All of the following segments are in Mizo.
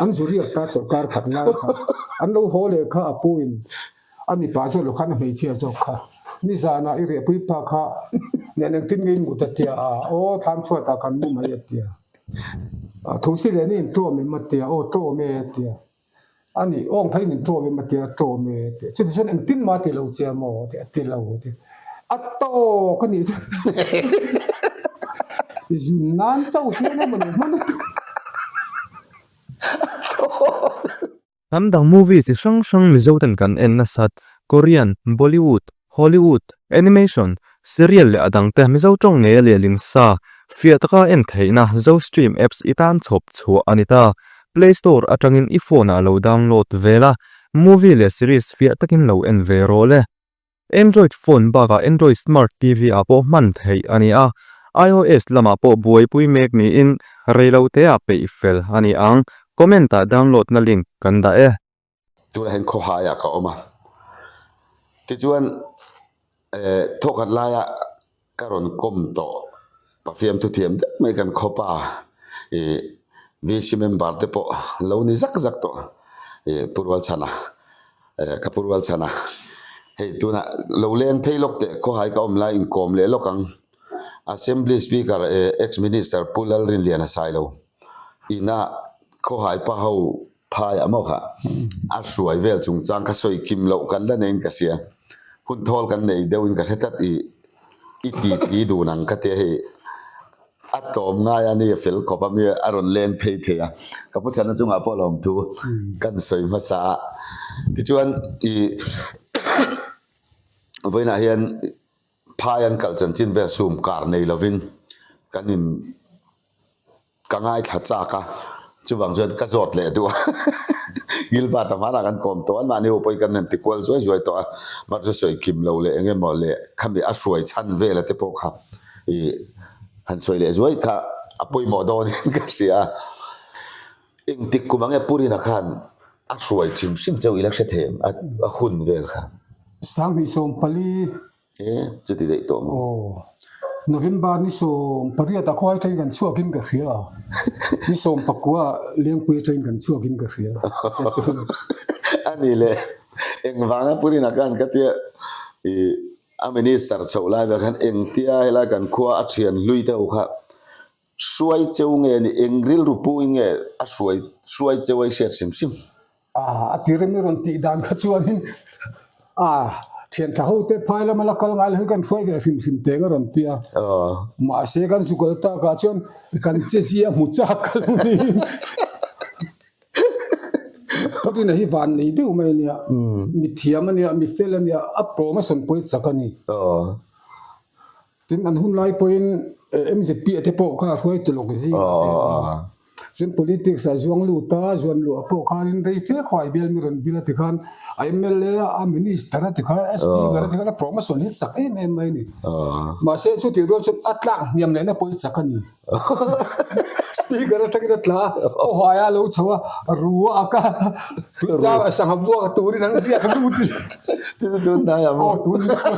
An zu riak ta chawlhkar khat lai kha. An lo haw leh kha a pu in a mipa zawk lo khan a hmeichhia zawk kha nizanah i riahpui pa kha nen engtin nge i mut a tia a, aw thlam chhuatah kan mu mai a tia. Thosi leh ni in ṭawm em a tia, aw ṭawm e a tia. A nih awng phei min ṭawm em a tia, ṭawm e a tia. Chutichuan engtin mah a ti lo che a maw a ti, a ti lo a ti. A tawk a nih chuan zun nan chauh hian emaw ni hman a ti. Hnam dang movie chi hrang hrang Mizo ten kan en nasat, Korean, Bollywood, Hollywood, Animation, Serial leh a dangte Mizo tawng ngei a lehling sa, fiah taka en theihna Zostream apps i tan chhawp chhuah a ni ta. Play Store atangin i phone ah lo download ve la, movie leh series fiah takin lo en ve rawh le. Android phone bakah Android Smart TV ah pawh hman theih a ni a, iOS lamah pawh buaipui mek niin reiloteah peih fel a ni ang. Comment ah download na link kan dah e. Tunah hian khawhaiah ka awm a, tichuan eh thawkhat laia ka rawn kawm tawh Pathian thuthiam deuh mai kan khawpa ih VC member te pawh lo ni zak zak tawh ih Pu Rualchhana eh ka Pu Rualchhana hei tunah lo leng phei lawk teh khawhai ka awm lai inkawm leh lawk ang Assembly Speaker eh ex Minister Pu Lalrinliana Sailo ina khawhai pa ho Phai a maw kha a hruai vel chungchang kha sawi kim loh kan la neiin ka hria. Hun thawl kan nei deuhin ka hre tlat i i ti ti dun ang ka tia hei a tlawm ngai a ni a fel khawp a mi a rawn leng phei thei a. Ka pu chhanna chungah pawh lawmthu kan sawi hmasa a. Tichuan i vawiinah hian phai an kalh chanchin vel sum kar nei lovin kan in Ka ngaithla chak a, chuvang chuan ka zawt leh duh a. Gilbert-a hmanah kan kawm tawh a, mahni ho pawhin kan han ti kual zuai zuai tawh a, mar chu sawi kim lo leh eng emaw leh khami a hruai chhan vela te pawh kha ih han sawi leh zuai kha a pawimawh dawnin ka hria a. Engtik kum ang e Purina khan a hruai hrim hrim cheu ila hre thei em a hun vel kha? 2040 E, chuti daih tawh maw? Aw, November ni 18 ah khuai train kan chhuakin ka hria a, ni 19 ah Lengpui train kan chhuakin ka hria. A ni le, engvanga Purina khan ka tia i a minister chhoh lai vel khan engtia helai kan khua a thian hlui deuh kha hruai cheu nge ni, eng rilru pu in nge a hruai hruai cheu a i hriat hrim hrim? A a tir emi rawn tih dan kha chuanin a thian tha ho te phai lama la kal ngai lo hi kan hruai ve hrim hrim teng a rawn ti a. Mahse kan zu kal takah chuan kan che zia hmu chak ka lo ni. Pathian hi van nei deuh mai a nia, mi thiam a nia, mi fel a nia, a pawm a sawnpui chak a ni. Tin an hun lai pawhin MZP a te pawh kha a hruai tulawk zing a te a. Chuan politics ah zuang lut a, zuan luah pawh khanin rei fe khuai bial mi rawn bil a ti khan a mla a, a minister a ti khan a speaker a ti khan a promotion hi chak em em mai a ni. Mahse chutih rual chuan a tlak hniam lehna pawh hi chak a ni. Speaker atangin a tla a, khawhai a lo chho a, ru a ak a, tuichang a sangha buak turin an riak lut. Chu chu tun hnai ang. Aw tun hnai.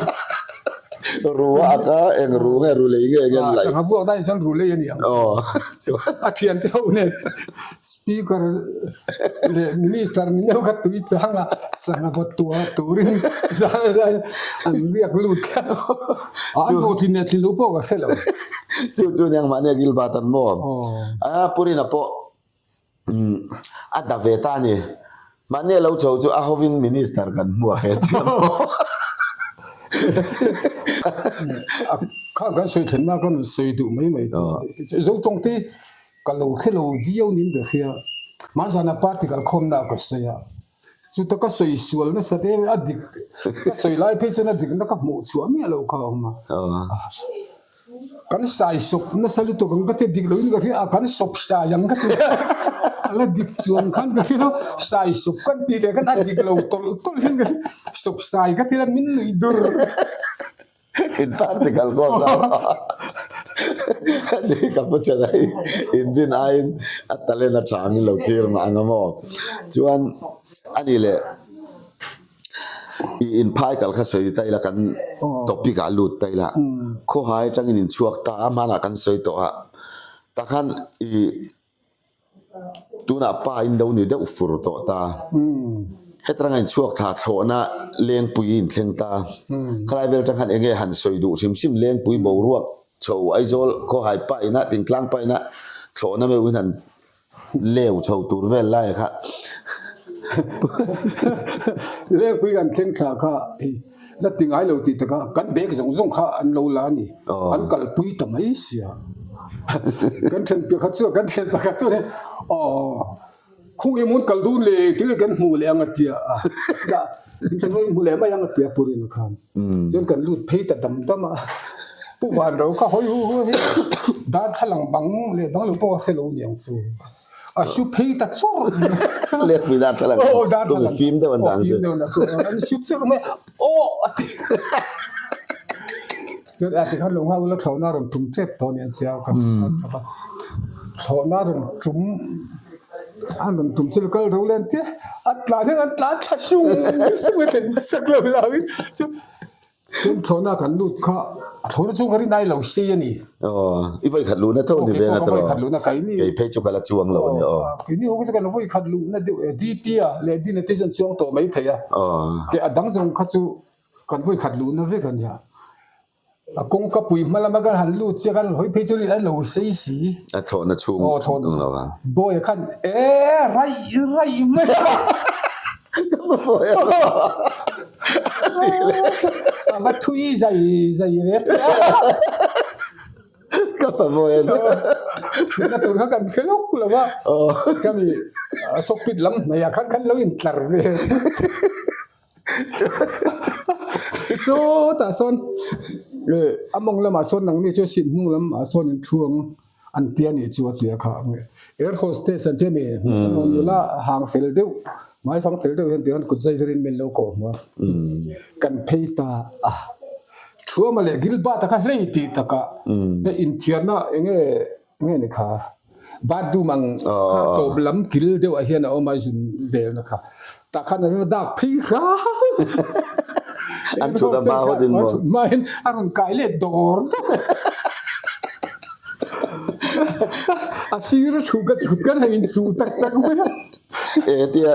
Ru a ak a, eng ru nge ru lei nge nge an laih. Sangha buak daih chuan ru lei a ni ang. Aw chuan. A thiante ho nen Speaker leh Minister ni meuh kha tui chang a, sangha vawt tuah turin zai zai an riak lut tlat. An hlawhtlin leh tlin loh pawh ka hre lo. Chu chu aniang mahni a Gilbert an maw? A Purina pawh a da ve ta a ni. Mahni a lo chho chu a hovin Minister kan hmu a he ti a maw? Kha kan sawi thlenna kan sawi duh mai mai chu. Zotawng te Ka lo hre lo viau nin ka hria. Hmanzana party kalkhawmna ah ka sawi a, chuta ka sawi sual nasa te a dik ka sawi lai phei chuan a dikna ka hmuh chhuah miah lo kha a awm a. Kan sai sawp nasa lutuk ang ka ti dik loin ka hria a, kan sawp sai ang ka ti a la dik chuan khan ka hria lo, sai sawp kan tih leh khan a dik lo tawlh tawlh hian ka hria, sawp sai ka ti la min nuih dur. In party kal khawm la ni ka pu che lai engine aiin a talent a tha angin lo thlir mah ang a maw chuan ani leh i inphai kal kha sawi ta ila kan topic ah lut ta ila khawhai atangin inchhuak ta a hmanah kan sawi tawh a takhan i. Tunah pa in lo ni deuh fur tawh ta. Hetranga in chhuak thla thlawhna Lengpui in thleng ta. Khalai vel tang khan enge han sawi duh hrim hrim Lengpui boruak chho Aizawl khawhai pa ina Tingtlang pa ina thlawhna meuh in han leu chho tur vel lai kha. Lengpui kan thleng thla kha hei la ti ngai lo tih takah kan bag zawng zawng kha an lo la a ni. An kalpui ta mai sia. Kan then pakhat chuan kan then pakhat chuan aw khung i mun kal dun le tinge kan hmuh leh ang a tia a. Kan hmu leh mai ang a tia Purina khan. Chuan kan lut phei ta dam dam a. Pu Vanro kha hawi hu hu hi darthlalang bang leh bang lo pawh a hre lo niang chu. A su phei ta chawr mai. Lehpui darthlalang Aw darthlalang. Fim deuh an dang chu. Fim deuh an dang. An su chawr mai a aw a ti. Chuan a tikhan lo nghak ula thlawhna a rawn tum tep tawh a ni an tia ka tha a. Thlawhna a rawn tum a rawn tum chu kal ro le an tia a tlan hian an tlan thla sung sung a thlen hmasak lo hlauhin chu Chuan thlawhna kan lut kha a thlawhna chu ka rin ai lo sei a ni. Aw, i vawi khat luhna tho ni veng a tawh. Khat luhna keini. Kei phei chu ka la chuang lo a ni aw. Keini ho chu kan vawi khat luhna deuh e DP a leh Dina te chuan chuang tawh mai thei a. Aw. Teh a dang zawng kha chu kan vawi khat luhna vek a nia. A kawngka pui hma lama kan han lut chiah kan hawi phei chu rin ai lo sei si. A thlawhna chhung. Aw thlawhna chhung. Bawi khan e raih raih mai a. A va thui zai zai ve che a. Ka fa mawi a nia. Thutna tur kha kan hre lawk lo a. Ka mi sawkpit lam hnaihah khan kan lo intlar ve. Sawtah sawn a mawng lamah sawn nangni chu seat hnung lamah sawn in thu ang. An ti a nih chu a ti a kha air hostess an ti a ni nula hang fel deuh hmaifang fel deuh hian tihian kut zai verin min lo kawh hmu a kan phei ta a thuama leh Gilbert-a kha hlei tih takah hei inthiarna enge enge ni kha bathroom ang kha tawp lam kil deuh ah hian a awm a zun velna kha tah khan a rawn dak phei hram An thut a hma hawt in maw? Hma in a rawn kai let dawr dawr. A sir a thu ka thut kan hei in chu tak tak mai a. E hetia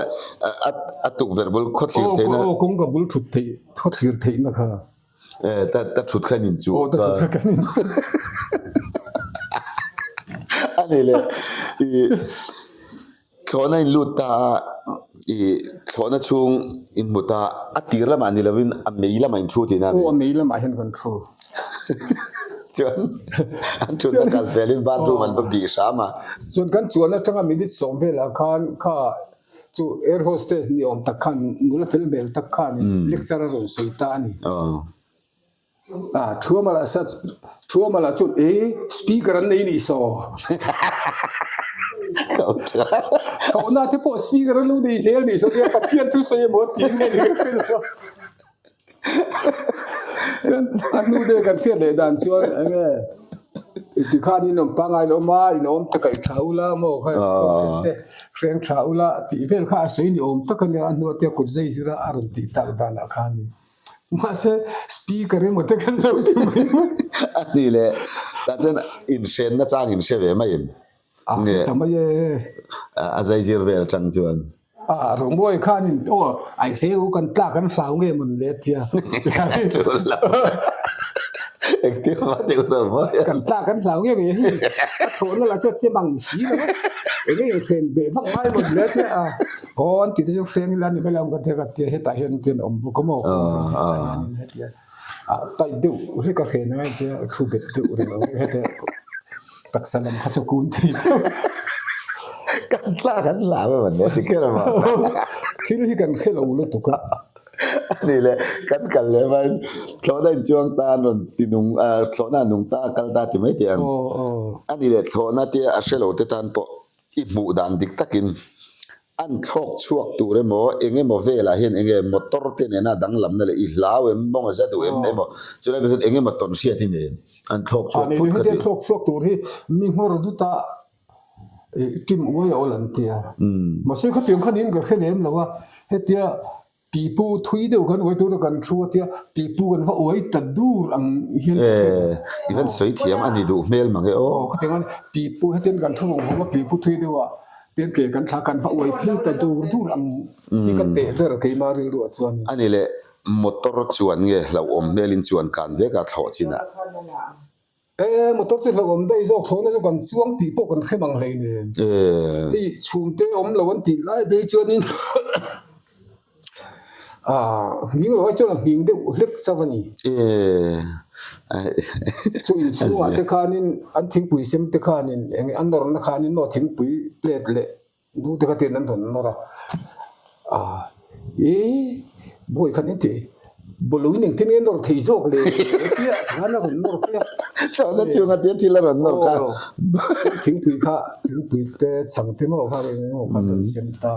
a tukverh bul khaw thlir theihna. Aw kawngka bul thut theih khaw thlir theihna kha. E ta ta thut khan in chu. Aw ta thut kha kan in chu. Ani le i Thlawhna in lut ta a, i thlawhna chhung in hmu ta a, a tir lamah ni lovin a mei lamah in thu tihna a ni. Aw, a mei lamah hian kan thu. Chuan an thutna kal felin bathroom an va bih hram a. Chuan kan chuan atanga minute sawm velah khan kha chu air hostess ni awm tak khan nula fel hmel tak khan lecture a rawn sawi ta a ni. A Thuamala sa Thuamala chuan e speaker an nei nih saw. Thlawhna te pawh speaker an lo nei zel nih saw tia Pathian thu sawi emaw tih nge ni ka hre lo a. Chuan a hnu deuh kan hriat leh dan chuan enge tikhan in awm pangngai lo awm a in awm ta kaih tha ula maw kha te hreng tha ula tih vel kha a sawi ni awm tak a nia a hnu ah te kut zai zir a a rawn tih tak danah khanin. Mahse, speaker emaw te kan lo ti mai mai. A ni le, tah chuan inhrenna chang in hre ve mai em? A hre ta mai e. A zai zir vel atang chuan. A Romawi khanin aw ai hle u kan tlak an hlau nge mawn le tia. Chul lo. Engtin mah ti u Romawi. Kan tlak an hlau nge nge hi. A thlawhna lah chu a che mang si lo a. Enge inhren beh vak ngai mawn le tia. Aw an tih te chu hreng ila ni mai lo ka tia ka tia hetah hian chuan a awm bawk a maw hetah hianin hetia ah tight deuh hlek a hren a tia thu bet deuh reng ang heta taksa lam kha chu a kun thei deuh kan tlak an hlau em an nia ti kher a thil hi kan hre lo lutuk a ani le kan kal leh hmain thlawhna inchuang ta an rawn ti nung ah thlawhna a nung ta a kal ta ti mai teh ang ani le thlawhna te a hre lo te tan pawh I hmuh dan dik takin an thlawk chhuak tur emaw eng emaw velah hian eng nge motor te nena danglamna leh i hlau em mawng a za duh em emaw chulai vel chuan eng emaw tawn hriat hi nei an thlawk chhuak phut kha ti. Thlawk chhuak tur hi mi nghawr duta tim uai a awl an tia. Mahse khatiang khan in ka hre lem lo a hetia Pipu thui deuh kan uai tur a kan thu a tia pipu kan va uai ta dur ang hian ka hre lo. I van sawi thiam a ni duh hmel mang e aw. Aw khatiang a pipu hetiang kan thu vawng vawng a pipu thui deuh a. Tin ke kan thla kan va uai phei ta dur dur ang hi ka teh ber keimah rilruah chuan. A ni leh motor chuan nge hlauhawm hmelin chuan kan vek a thlawh chin ah. E motor chu hlauhawm daih zawk thlawhna chu kan chuang tih pawh kan hrem ang hlei nen. Hei chhungte awm lo an tih lai phei chuanin Nghing lo ai chuan a nghing deuh hlek chauh a ni. Chu inchhungah te khanin an thingpui sem te khanin eng an nawrna khanin maw thingpui plate leh nu te kha tin an rawn nawr a. Ih bawi khan engti bawlui engtin nge nawr thei zawk le tia khan a rawn nawr phei a. Thlawhna chhunga tia thil a rawn nawr kha. Thingpui kha thingpui te chhang te maw kha eng emaw kha kan sem ta.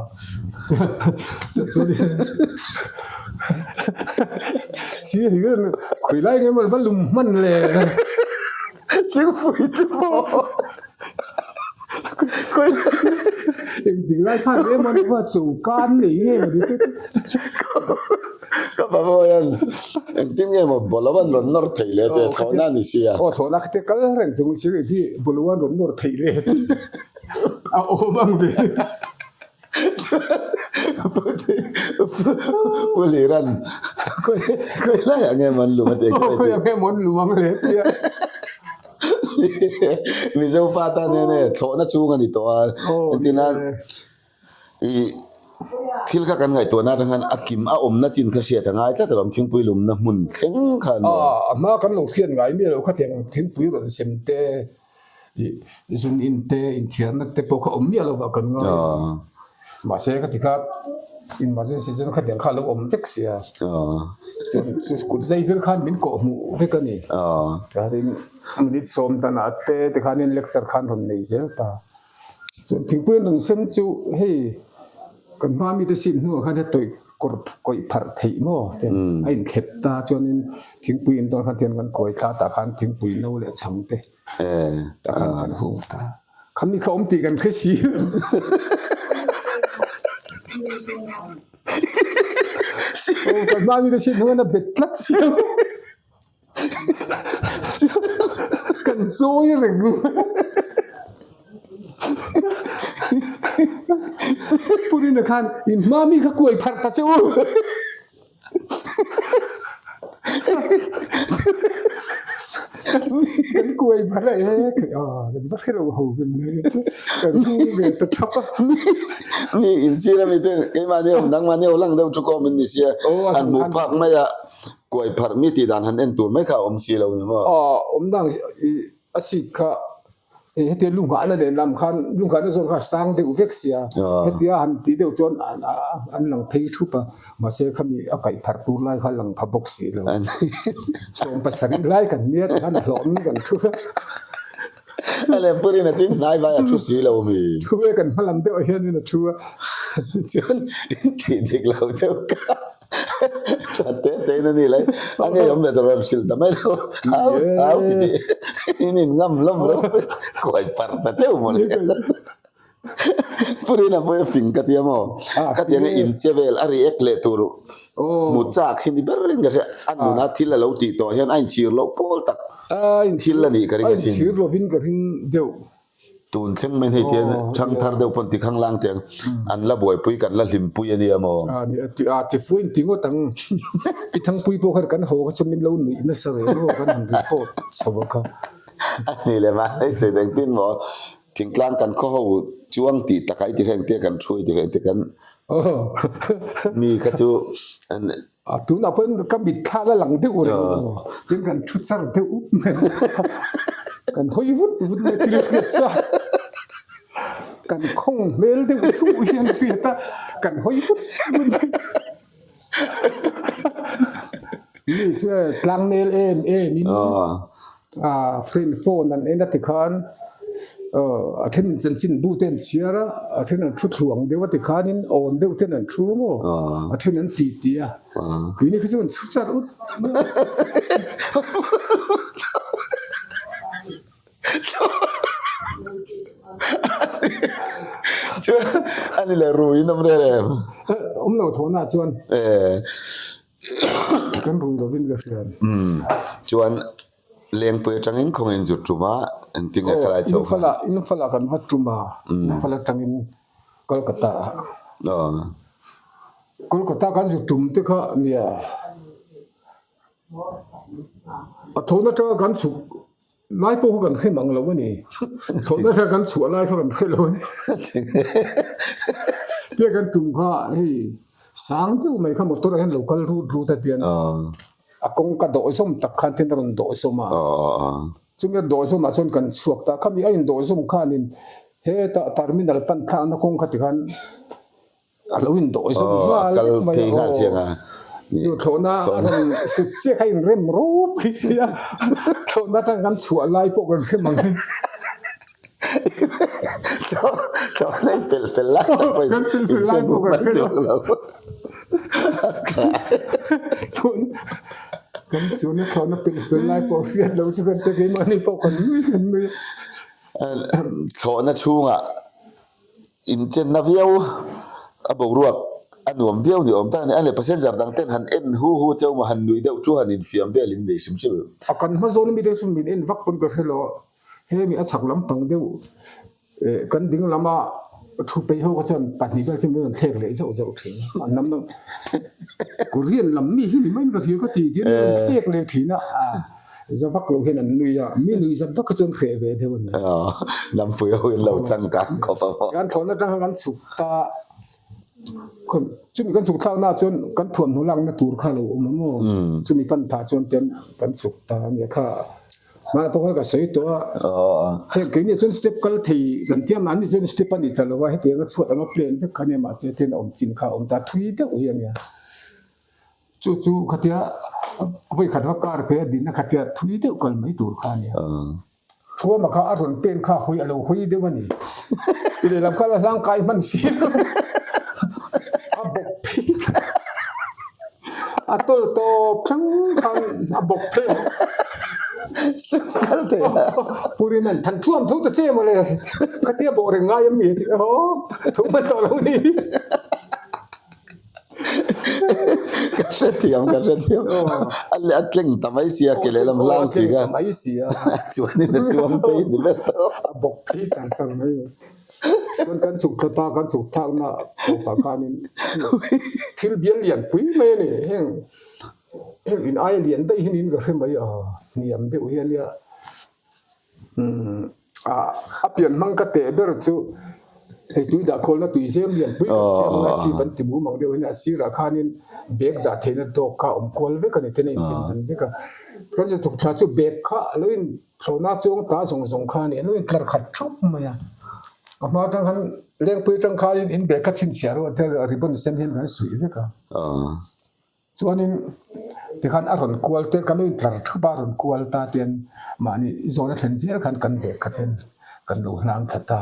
Sir hian khawi lai nge maw va lum hman le. Thingpui chu maw khawi Engtik lai khan nge maw va cho kan nei nge maw ni te. Ka pa pawh hian engtin nge maw bawlh an rawn nawr theih le tih a thlawhna a ni sia. Aw thlawhna kha te kal reng chung sir hi bawlh an rawn nawr theih le tih a awm ang ve. Pu Liran khawi laiah nge maw an lum a tih kha. Khawiah nge maw an lum ang le tia. Mizo pa tan hian e thlawhna chung a ni tawh a. Engtin a i thil kha kan ngaihtuahna atang khan a kim a awmna chin kha hriat a ngai tlat alawm thingpui lumna hmun thleng kha a ni. A hma kan lo hriat ngai miah loh khatiang thingpui rawn sem te Zun in te inthiarna te pawh kha awm miah lo vah kan ngai a, mahse ka ti kha emergency chuan khatiang kha a lo awm vek sia, chuan chu kut zai vir khan min kawh hmuh vek a ni. Chuanin minute sawm danah te tikhanin lecture khan rawn nei zel ta, chuan thingpui an rawn sem chu hei kan hma mite seat hnuah khan hetawih kawr kawih pharh theih maw te a inthlep ta chuanin thingpui in dawn khan tian kan kawi thla tah khan thingpui no leh chhang te tah khan kan hung ta khami kha awm tih kan hre si aw kan hma mi te sin hnuaiah a bet tlat si Kan chawi reng Purina khan in hma mi kha kuai pharh ta che u. Kan kuai pharh a e a kan va hre lo ho ve mai kan hung ve ta thap a. Mi inchhir ami te keimahni ho nangmahni ho lang deuh chu kawm in ni sia an hmuh phak mai a. Kuai pharh mi tih dan han en tur mai kha a awm si lo ni maw? Aw, awm dang i a seat kha hei hetia lu nghahna leh lam khan lu nghahna zawn kha a sang deuh vek sia, hetia han tih deuh chuan an lang phei thup a, mahse khami a kaih pharh tur lai kha a lang pha bawk si lo. 70 lai kan nia tikhan a hlawh min kan thu a. A leh purin a tin hnai vai a thu si lo mi. Thu e kan hma lam deuh ah hianin a thu a. Chuan in tih dik lo deuh kha. Tha te te in a ni lai. A ngei awm ve ta rawn hrilh ta mai lo. Au au ti ti in in ngam hlawm ro kuai parh ta teuh maw le. Purina pawh hi a fing ka ti a maw. Ka ti ang in che vel a react leh tur hmu chak hi ni ber in ka hria. A nuna thil a lo tih tawh hian a inchhir loh pawl tak thil a nih ka ring asin. A inchhir lovin ka ring deuh. Tun thleng mai hei tian thang thar deuh pawn ti khang lang tiang an la buaipui kan la hlimpui a nia maw? A ti fuin ti ngawt ang. Pi Thangpui pawh khan kan haw kha chu min lo nuih nasa reng maw kan han report chho a kha. A ni leh mahni sawi dang tin maw thingtlang kan khaw ho chuang tih tak ai ti kha engtia kan thu ai ti kha engtia kan mi kha chu an A tunah pawhin ka mitthla la lang deuh reng maw? Tin kan thu char deuh up mai a, kan hawi vut vut mai thil hriat chuan kan khawng hmel deuh thuh hian hriat a, kan hawi vut vut mai. Mi chu tlangnel em em in A friend phone an en a tikhan a then in chanchin bu te an chhiar a, a then an thu thluang deuh a tikhanin awn deuh ten an thu maw, a then an ti ti a, keini kha chu an chhu char ut mai a. Chuan a ni leh ruiin awm rel em? Awm lo thawhna chuan. Kan rui lovin ka hria. Umm chuan Lengpui atangin khawngin zu tum a, engtin nge khalai chho kha? Infal ah kan va tum a, Infal atangin. Kolkata ah. Kolkata kan zu tum te kha nia a thawhna atanga kan chhuk lai pawh kha kan hre mang lo a ni. Thawhna atanga kan chhuah lai kha kan hre lo a ni. Tia kan tum kha hei sang deuh mai kha motor ah hian lo kal rut rut a tian a kawngka dawh zawm tak khan tin a rawn dawh zawm a. Chumi a dawh zawmah chuan kan chhuak ta. Khami a indawh zawm khanin hetah terminal pan thlakna kawng kha tikhan a lo indawh zawm nghal vek mai a aw. Chu thlawhna a rawn sut chiah kha a inrem ropui sia thlawhna atang kan chhuah lai pawh kan hre mang hi. Thlawhna in pelh fel lai tak pawh in hre buk mai chuang lo. Kan chhunna thlawhna pelh fel lai pawh hriat lo chu kan tia keimahni pawh kan nui kan nui. Thlawhna chhungah inchenna viau a boruak a nuam viau ni awm tak a ni. A leh passenger dang ten han en hu hu cheu maw han nuih deuh chu han infiam vel in nei hrim hrim. A kan hma zawn ami te chu min en vak pawn ka hre lo. Hemi a chhak lampang deuh eh kan ding lama thu peih ho kha chuan pahnih vel chu min rawn thlek leh zauh zauh thin a. An lam deuh Korean lam mi hi ni maiin ka hria ka ti tiin min rawn thlek leh thin a, za vak lo hian an nui a, mi nui zat vak kha chuan hreh ve deuh a ni. Lampui ho in lo changkang khawp a maw. Kan thlawhna atang khan kan chhuk ta. Chumi kan chhuk thlakna chuan kan thuamhnaw lakna tur kha lo awm a maw? Chumi pan phah chuan ten kan chhuk ta a nia kha. Hmanah pawh khan ka sawi tawh a, heng keini chuan step kal thei kan tia mahni chuan step a ni ta lo a, hetianga chhuat anga plan vek kha nia mahse hetiang a awm chin kha a awm ta thui deuh hi a nia. Chu chu khatia vawikhat va kar phei a dinna khatia thui deuh kal mai tur kha a nia. Thuama kha a rawn pen kha hawi a lo hawi deuh a ni. I lehlam kha la hlang kai hman si lo. A bawk phei a tawl tawp thleng khan a bawk phei a. Step kal thei a. Purin an than thuam tho ta che mawle. Khatia bawh reng ngai a mi a ti. Aw tho hman tawh lo ni. Ka hrethiam ka hrethiam a tleng ta mai sia ke lehlam hlang si kha mai sia chuanin a chuang phei ni ber tawh a bawk phei char char mai chuan kan chhuk thla ta kan chhuk thlakna tawpah khanin thil bial lian pui mai a ni heng heng in aia lian daih hi niin ka hre mai a hniam deuh hi a nia. A pian hmang ka teh ber chu hei tui dah khawlna tui zem lian pui kan siam anga chi kan ti mum ang deuh hian a sirah khanin bag dah theihna dawk kha a awm kual vek a ni ten a inpin hman vek a. Kan zu thawk thla chu bag kha a lo in thlawhna chuang ta zawng zawng kha a ni a lo in tlar khat thup mai a. A hma atang khan lengpui atang khanin in bag kha chhinchhiah rual ribbon sen hian kan suih vek a. Chuanin tikhan a rawn kual te kan lo intlar thup a, a rawn kual ta ten mahni zawn a thlen zel khan kan leh kha ten kan lo hlang thla ta.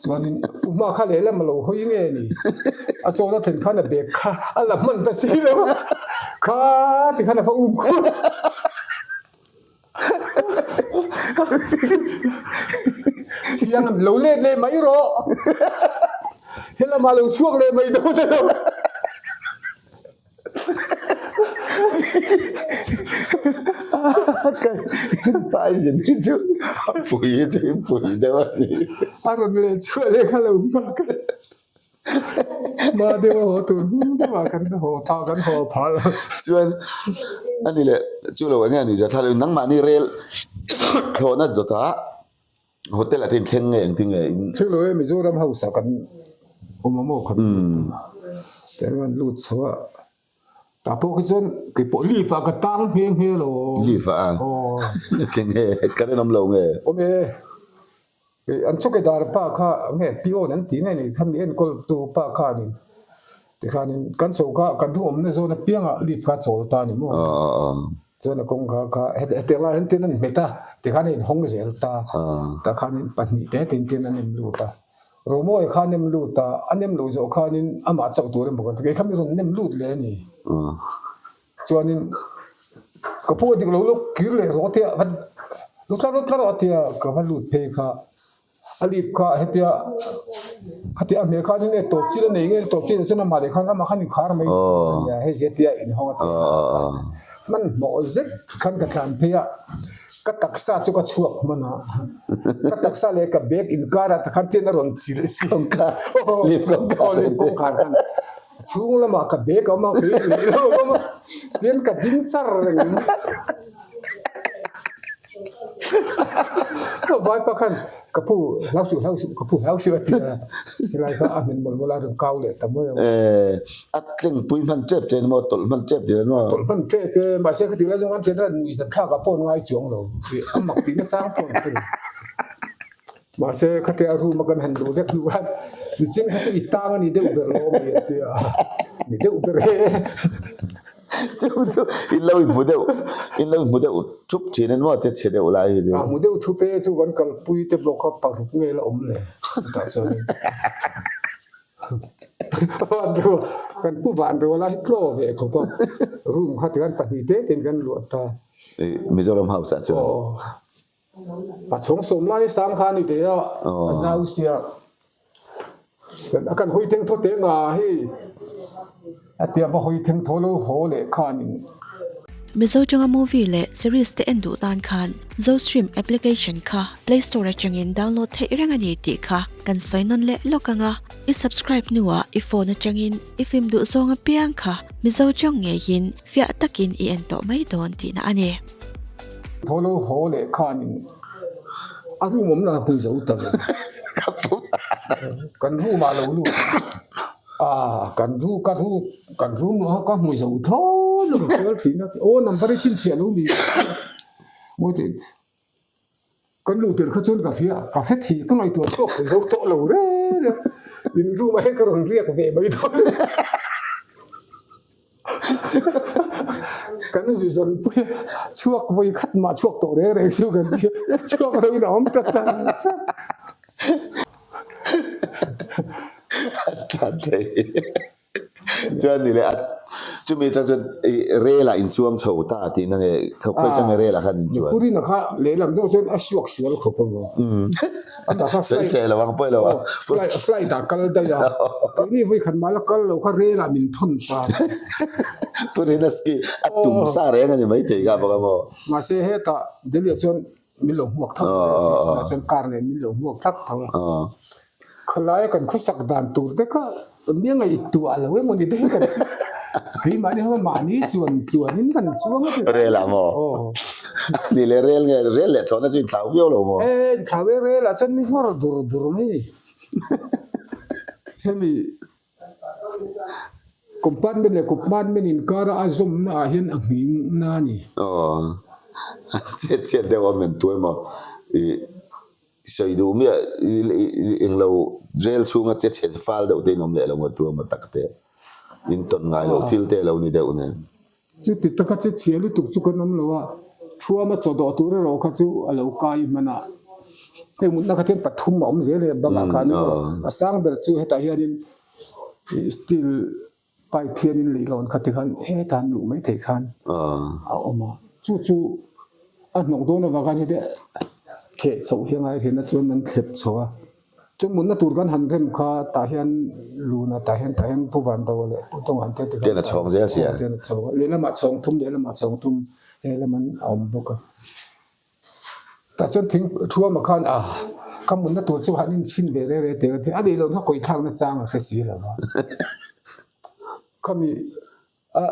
Chuanin Uma kha lehlam a lo hawi nge ni? A zawn a thlen khan a bag kha a la hman ta si lo a, kha tikhan a va um khur a. Thiang lo let leh mai rawh. Helamah lo chhuak leh mai dawn a lo. Pai zin hi chu a pui hi chu i pui deuh a ni. A rawn leh chhuah leh kha lo hmak a. Mah deuh a haw tur hming deuh ah kan haw ta kan haw phah lo. Chuan a ni leh chu lo enge a ni zia thla lo nangmahni rel thlawhna dawtah hotel ah te in thleng nge engtin nge in. Thleng lo e Mizoram house ah kan awm a maw khat te an lut chho a tah pawh khi chuan keipawh leave ah ka tang nghe nghe lo. Leave ah a thleng nge ka rinawm lo nge. Awm e. An chawkidar pa kha nge peon an tih nge ni kha mi enkawl tu pa khanin tikhanin kan chho kha kan ru awmna zawn apiangah lift kha a chawl ta a ni maw? Chuan a kawngka kha hetiang lai hian tin an hmet a tikhan a inhawng zel ta tah khanin pahnih te tin tin an nem lut a Romawi kha a nem lut a a nem loh zawh khanin amah chauh tur emaw kan ti kei kha mi rawn nem lut leh a ni chuanin ka pu a dik lo lawk kir leh rawh tia va Lu tlar rawh tlar rawh a tia ka va lut phei kha a lip kha hetia khatia a hmel kha enge tawp chin a nei nge tawp chin chuan amah leh khan amah khan inkhar mai ania hei zia tia inhawng a ti hmanhmawh zet khan ka tlan phei a. Ka taksa chu ka chhuak hman a, ka taksa leh ka bag inkarah takhan chian a rawn chilh si. Kawngkhar, lift kawngkhar. Aw lift kawngkhar khan chhung lamah ka bag a awm a, kei leh lo a awm a, tihian ka ding char reng. Vaipa khan ka phu hlau suh hlau suh ka phu hlau suh a ti a, helai kha a hmin mawlh mawlh a rawn kau leh ta mai a. A tlengpui hman tep che ni maw, tawlh hman tep ti lo maw? Tawlh hman tep e, mahse khati lai zawng an thian a nuih zat thlak ah pawh an ngai chuang lo, a mak tih nachang pawh an hre lo. Mahse khati a room a kan han luh vek hnu khan nichin kha chu i tang a ni deuh ber lo ami a ti a, ni deuh ber e. Chu chu in lo inhmu deuh, in lo inhmu deuh thup thin en maw che chhe deuh lai hi chu. A hmu deuh thup e chu kan kalpui te pawh kha paruk nge la awm le chutah chuanin. Kan pu van rual a hi tlaw ve khawp a, room kha tikhan pahnih te tein kan luah ta. Mizoram house ah chuan. Aw. A chhawng sawm lai sang kha a ni ve a, a zau sia. A kan hawi theng thaw teh nga hei a tia va hawi theng thaw lo haw leh khanin. Mizo tanga movie leh series te en duh tan khan Zostream application kha Play Store atangin download theih reng a ni tih kha kan sawi nawn leh lawk ang a, i subscribe hnuah i phone atangin i film duh zawng apiang kha Mizo tawng ngeiin fiah takin i en tawh mai dawn tihna a ni. Thaw lo haw leh khanin a room awm lah pui zo ta lo. Kan room ah lo lut a, kan ru ka ru kan room ah ka hmu zo thlawt lo kual thin a, aw number hi chhinchhiah lo ni mawi tih kan luh tirh kha chuan ka hria ka hre thei ka ngaihtuah chhuak thei zo tawh lo reng a, in room ah hian ka rawn riak ve mai dawn. Kan zu zawn pui a, chhuak vawi khat mah chhuak tawh reng reng chu kan ti a, chhuak lo in a awm ta char char. A tha thei. Chuan ni leh a, chumi atang chuan i rel ah inchuang chho ta tihna nge khawi atanga rel ah khan inchuan? Mipurina kha lehlam zawk chuan a suak sual khawp a maw. Sawi lo ang pawh lo a. Flight ah kal daih a, keini vawi khat mah la kal lo kha rel ah min thawn ta. Purinaski a tum sa reng a ni mai thei kha bawk a maw. Mahse hetah Delhi ah chuan min lo hmuak thak thak a, chuan car nen min lo hmuak thak thak a. Khawlaia kan khawsak dan tur te kha mi a ngaihtuah lo emaw ni daih kan keimahni ho mahni chuan chuanin kan chuang a ti. Rel ah maw? Aw. Ni leh rel nge rel leh thlawhna chu inthlau viau lo maw? E inthlau e rel ah chuan mi nghawr dur dur mai ni. Hemi compartment leh compartment inkara a zawmna ah hian a nghing na a ni. Aw. Chhiat chhiat deuh a men tu emaw i Sawi duh miah englo jail chhunga che chhe fal deuh te in awm leh lo maw tu emaw tak te in tawn ngai loh thil te lo ni deuh nen. Chuti taka che chhia lutuk chu kan awm lo a, thuama chaw dawh tur erawh kha chu a lo kai hman a, heng mutna kha thian pathum a awm zel e bangah khan a sang ber chu hetah hianin steel Pipe hianin leihlawn kha tikhan hetah an luh mai theih khan a awm a, chu chu a hnawk dawn avang khan heti theh chhoh hi a ngai thin a chuan an thlep chho a, chuan mutna tur kan han rem kha tah hian luna tah hian tah hian Pu Vandawa leh Pu Tawng an te tikhan Tian a chhawng zel sia. Tian a chhawng a, lehlamah chhawng thum lehlamah chhawng thum helam an a awm bawk a. Tah chuan thing thuama khan a ka mutna tur chu han inchhin ve reng reng teh a nih loh kha kawi thlakna chang a hre si lo va. Khami a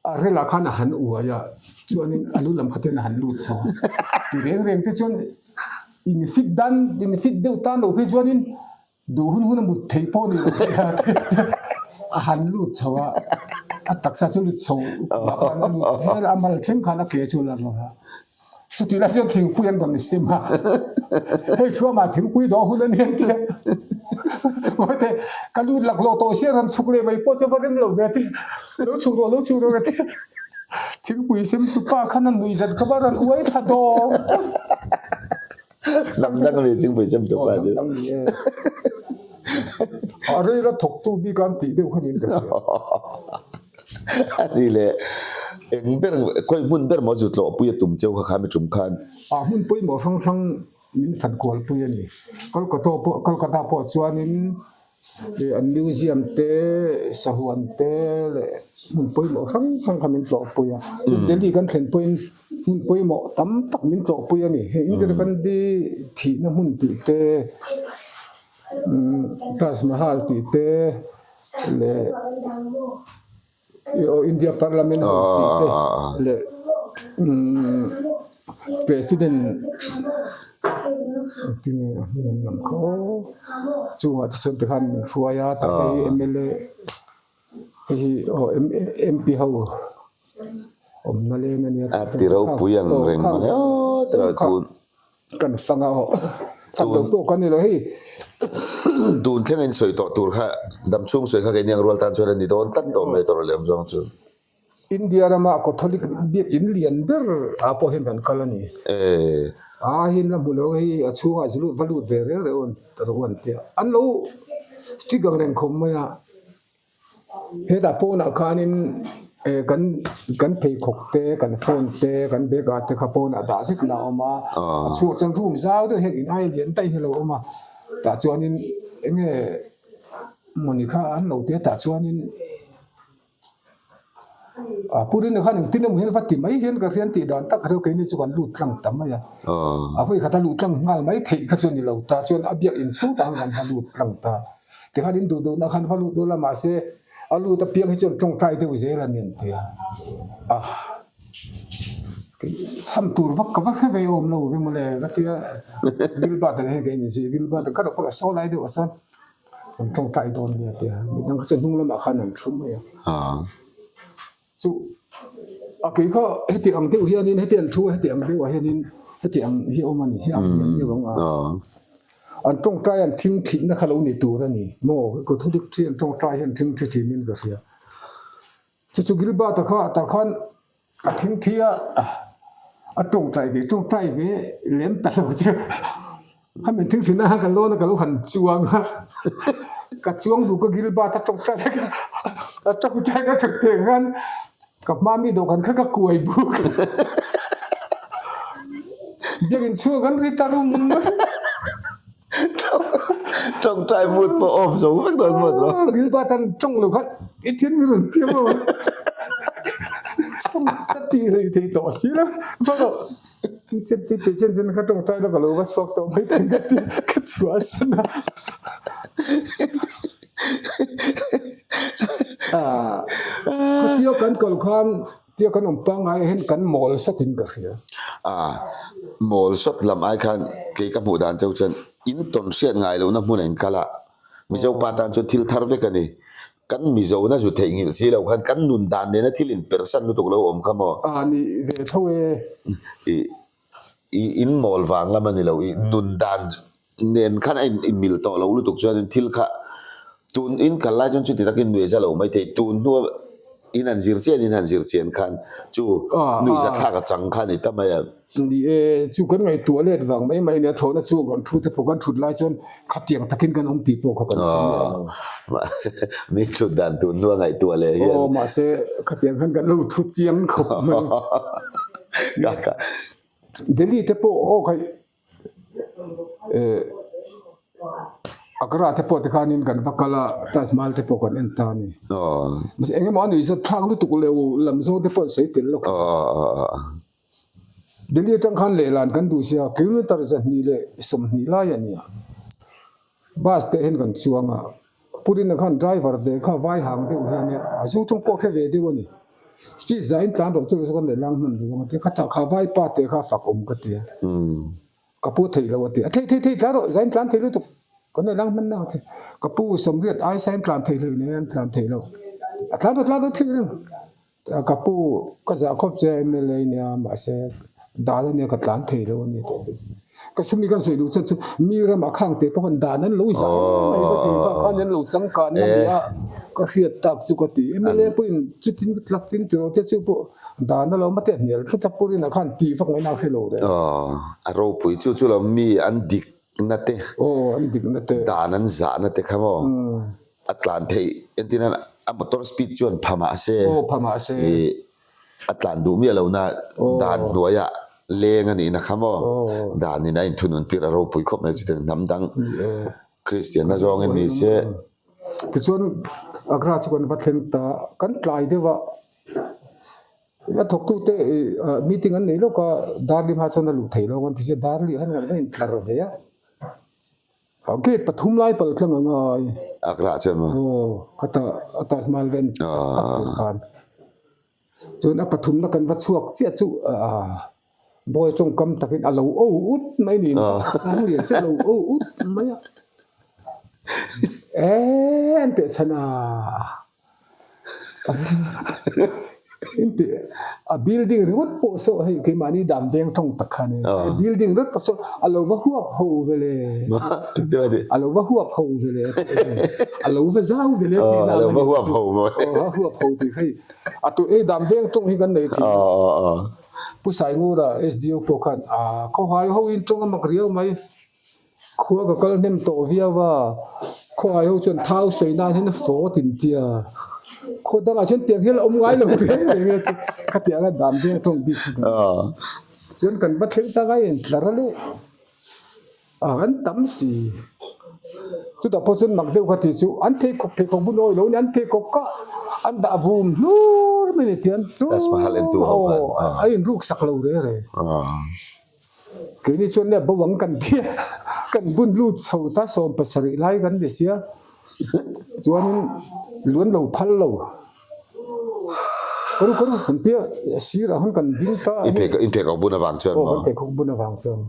a relah khan a han uai a, chuanin a lu lam kha ten a han lut chho a. Ti reng reng te chuan in fit dan in fit deuh tan loh phei chuanin Duh hun hun a mut theih pawh ni lo a han lut chho a, a taksa chu lut chho mah khan a lut hel a, a mal thleng khan a ke chu a la rawh a. Chutih lai chuan thingpui an rawn sim a, hei thuamah thingpui dawh hun a ni an ti a, Mawite ka lut laklawh tawh sia rawn chhuk leh mai pawh chu va rem lo ve a ti, lo chhuk rawh lo chhuk rawh a ti a, thingpui sem tupa khan a nuih zat kha va rawn uai thla dawng. Lam dang a mi chingpui chem tuk la chu. Lam dang ni e. A rei la thawk tu bik an tih deuh kha niin ka hria. A ni le, eng ber, khawi hmun ber maw chu tlawhpui a tum cheu kha kha mi tum khan. A hmun pawimawh hrang hrang min fan kualpui a ni. Kolkata pawh, Kolkata pawh chuanin. Ih an museum te sahuan te leh hmun pawimawh hrang hrang kha min tlawhpui a. Chuan Delhi kan thlen pawhin hmun pawimawh tam tak min tlawhpui a ni. Hei Indira Gandhi thihna hmun tih te umm Taj Mahal tih te leh Aw India Parliament House tih te leh umm President engtin nge a hming an lam kha aw chungah te chuan tikhan min hruai a tah hei mla hei hi aw MP ho awmna leng a nia A ti ropui ang reng mang e aw ti ro tun. Kan fang a aw chak lo pawh kan ni lo hei. Tun thleng in sawi tawh tur kha damchhung sawi kha keini ang rual tan chuan a ni dawn tlat tawh mai tawrh leh awm zawng chu. India rama Catholic biakin lian ber ah pawh hian kan kal a ni. A hin la hmu lo hei a chhungah zu lut va lut ve reng reng awn rawh an tia. An lo strict ang reng khawp mai a. Hetah pawnah khanin eh kan kan pheikhawk te kan phone te kan bag ah te kha pawnah dah vek la a awm a. A chhuak chuan room zau deuh hian in ai lian daih hi a lo awm a. Tah chuanin eng nge mawni kha an lo ti a tah chuanin. A pu Rina khan engtin emaw hian va ti mai hian ka hriat tih dan tak reuh keini chu kan lut tlang ta mai a. A vawi khat a luh tlang nghal mai theih kha chu a ni lo ta chuan a biak inchhung tak khan va lut tlang ta. Tikhan in duh duhna khan va lut ula mahse a lut apiang hi chuan tawngtai deuh zel a ni an ti a. A chhan tur vak ka va hre ve awm lo ve mawle ka ti a. Gilbert a hei ka inzui Gilbert a ka rawh pawh a saw lai deuh a sawn. An tawngtai dawn nia tia midang kha chu hnung lamah khan an thu mai a. Chu a kei kha heti ang deuh hianin heti an thu a heti ang deuhah hianin heti ang hi a awm a ni hei ang hian deuh ang a. An tawngtai an thing thihna kha lo ni tur a ni maw Catholic thi an tawngtai hian thing thi thinin ka hria. Chu chu Gilbert-a kha tah khan a thingthi a, a tawngtai ve tawngtai ve lem ta lo chu khami thingthina khan ka lawn a ka lo han chuang a, ka chuang duh ka Gilbert-a tawngtai a tawngtai ka thut thei khan ka hma mi dawhkan kha ka kuai buk biakin chhuak an ri ta rum mai. Tawngtai mood pawh off zo vek dawn maw tawh. Rilpa tan tawng lo khat i thil mi rawn ti maw. Tawng ka ti rei thei tawh si lo. Bakah chen ti pe chen chen kha tawngtai la ka lo va chhuak tawh mai thei ka ti ka chhuah san a. Khatia kan kal khan Tia kan awm pangngai ah hian kan mawl sawt in ka hria. A, mawl sawt lam ai khan kei ka hmuh dan cheu chuan in tawn hriat ngai lohna hmun a in kal a, Mizo pa tan chuan thil thar vek a ni. Kan Mizo na zu theihnghilh si lo khan kan nun dan nena thil in persan lutuk lo awm kha maw? A ni ve tho e. I, i in mawl vang lam a ni lo, i nun dan nen khan a in mil tawh lo lutuk chuan thil kha tun in kal lai chuan chuti takin nuihza lo mai thei tun hnua in han zir chian in han zir chian khan chu nuihza thlak a chang kha a ni ta mai a. Ni e, chu kan ngaihtuah let vang mai mai nia thlawhna chu kan thu te pawh kan thut lai chuan khatiang takin kan awm tih pawh kha kan hre miah lo. Mi thut dan tun hnua ngaihtuah leh hian. Aw mahse khatiang khan kan lo thu chiang khawp mai. Delhi te pawh aw kha Eh Agra te pawh tikhanin kan va kal a, Taj Mahal te pawh kan en ta a ni. Mahse eng emaw a nuih zawt thlak lutuk leh lam zawng te pawh an sawi tel lawk. Delhi atang khan lehlan kan duh sia, kilometer 220 lai a ni a. Bus te hian kan chuang a, Purina khan driver te kha vai hang deuh hian a zu tawng pawh hre ve deuh a ni. Speed zain tlan rawh chu kan leh lang hman duh ang a ti a, khatah kha vai pa te kha fak awm ka ti a, ka pu a theih lo a ti a, thei thei thei tlan rawh zain tlan thei lutuk kan leh lang hman na a ti, ka pu sawmriat ai sain tlan thei hlei nen tlan thei lo, a tlan rawh tlan rawh thei reng. Ka pu ka zah khawp che MLA nia mahse dan ania ka tlan thei lo ani tih chu ka sumi kan sawi duh chan chu mi ramah khang teh pawh khan dan an lo zah em mai ka ti vang khan an lo changkan na nia ka hriat tak chu ka ti MLA pawhin chutin tlak tin tiraw te chu pawh dan a lo mate hnial tlat a pu rinah khan tih vak ngaihna a hre lo reng. A ropui chu chu lo mi an dik na te aw an dik na te dan an zah na te kha maw a tlan theih entir nan a motor speed chuan pha mah se aw pha mah se ih a tlan duh miah lo na dan hnuaiah leng a nih na kha maw dan in a inthunun tir a ropui khawp mai chutiang hnam dang Kristian na zawngin ni se. Tichuan Agra chu kan va thleng ta, kan tlai deuh a, a thawktute meeting an nei lawk a, Darli hma chuan a luh theih lo an ti sia, Darli ah hian kan va intlar ve a, gate pathum lai pal tlang a ngai. Agra chuan maw? Aw, khata a Taj Mahal ven tak tak tur khan. Chuan a pathumna kan va chhuak chiah chu Bawi tawngkam takin a lo o ut mai niin sang lian se a lo o ut mai a. Eee an teh chhan a. A building ringawt pawh saw hei keimahni dan veng tawng tak kha a ni. Building ringawt pawh saw a lo va huap ho vele. A lo va huap ho vele. A lo va zau vele tih na a ni. A huap ho tih kha hei a tu ei dan veng tawng hi kan nei thin. Pu Saingura SDO pawh khan a khawhai ho in tawng a mak riau mai. Khua ka kal hnem tawh viau a, khawhai ho chuan thau sawi nan hian a fawt in tia. Khaw dangah chuan tiang hian a awm ngai lo reng reng e chu khatiang a dan veng tawng bik kha kan chuan kan va thleng ta ngai in tlar a leh a an tam si. Chutah pawh chuan mak deuh kha tih chu an pheikhawk pheikhawk bun awi lo a ni an pheikhawk kha an dah vum hlur mai a ni tian aw a inruk sak lo reng reng. Keini chuan nia bo ang kan tia kan bun lut chho ta 70 lai kan ni sia chuanin luan lo phal lo karu karu kan tia sirah khan kan ding ta I phei in pheikhawk bun avang chuan maw? Aw kan pheikhawk bun avang chuan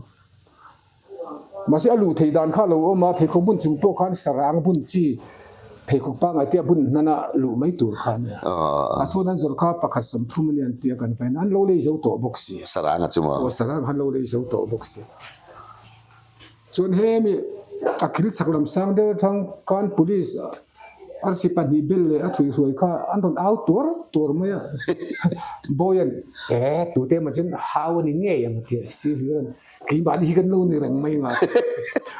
mahse a luh theih dan kha a lo awm a pheikhawk bun chung pawh khan sarang bun chi Pheikhawk pangngai te a bun hnana luh mai tur kha a nia. A chhuan an zawrh kha pakhat 30 a nia an tia kan vain an lo lei zo tawh bawk si. Sarang a chu maw? Aw sarang an lo lei zo tawh bawk si. Chuan hemi a thil chak lam sang deuh atang khan police arsi pahnih bel leh a thuihhruai kha an rawn au tuar tuar mai a. Bawian e tute emaw chuan hau a ni ngei ang a ti a si hlir a ni. Keimahni hi kan lo ni reng mai nga.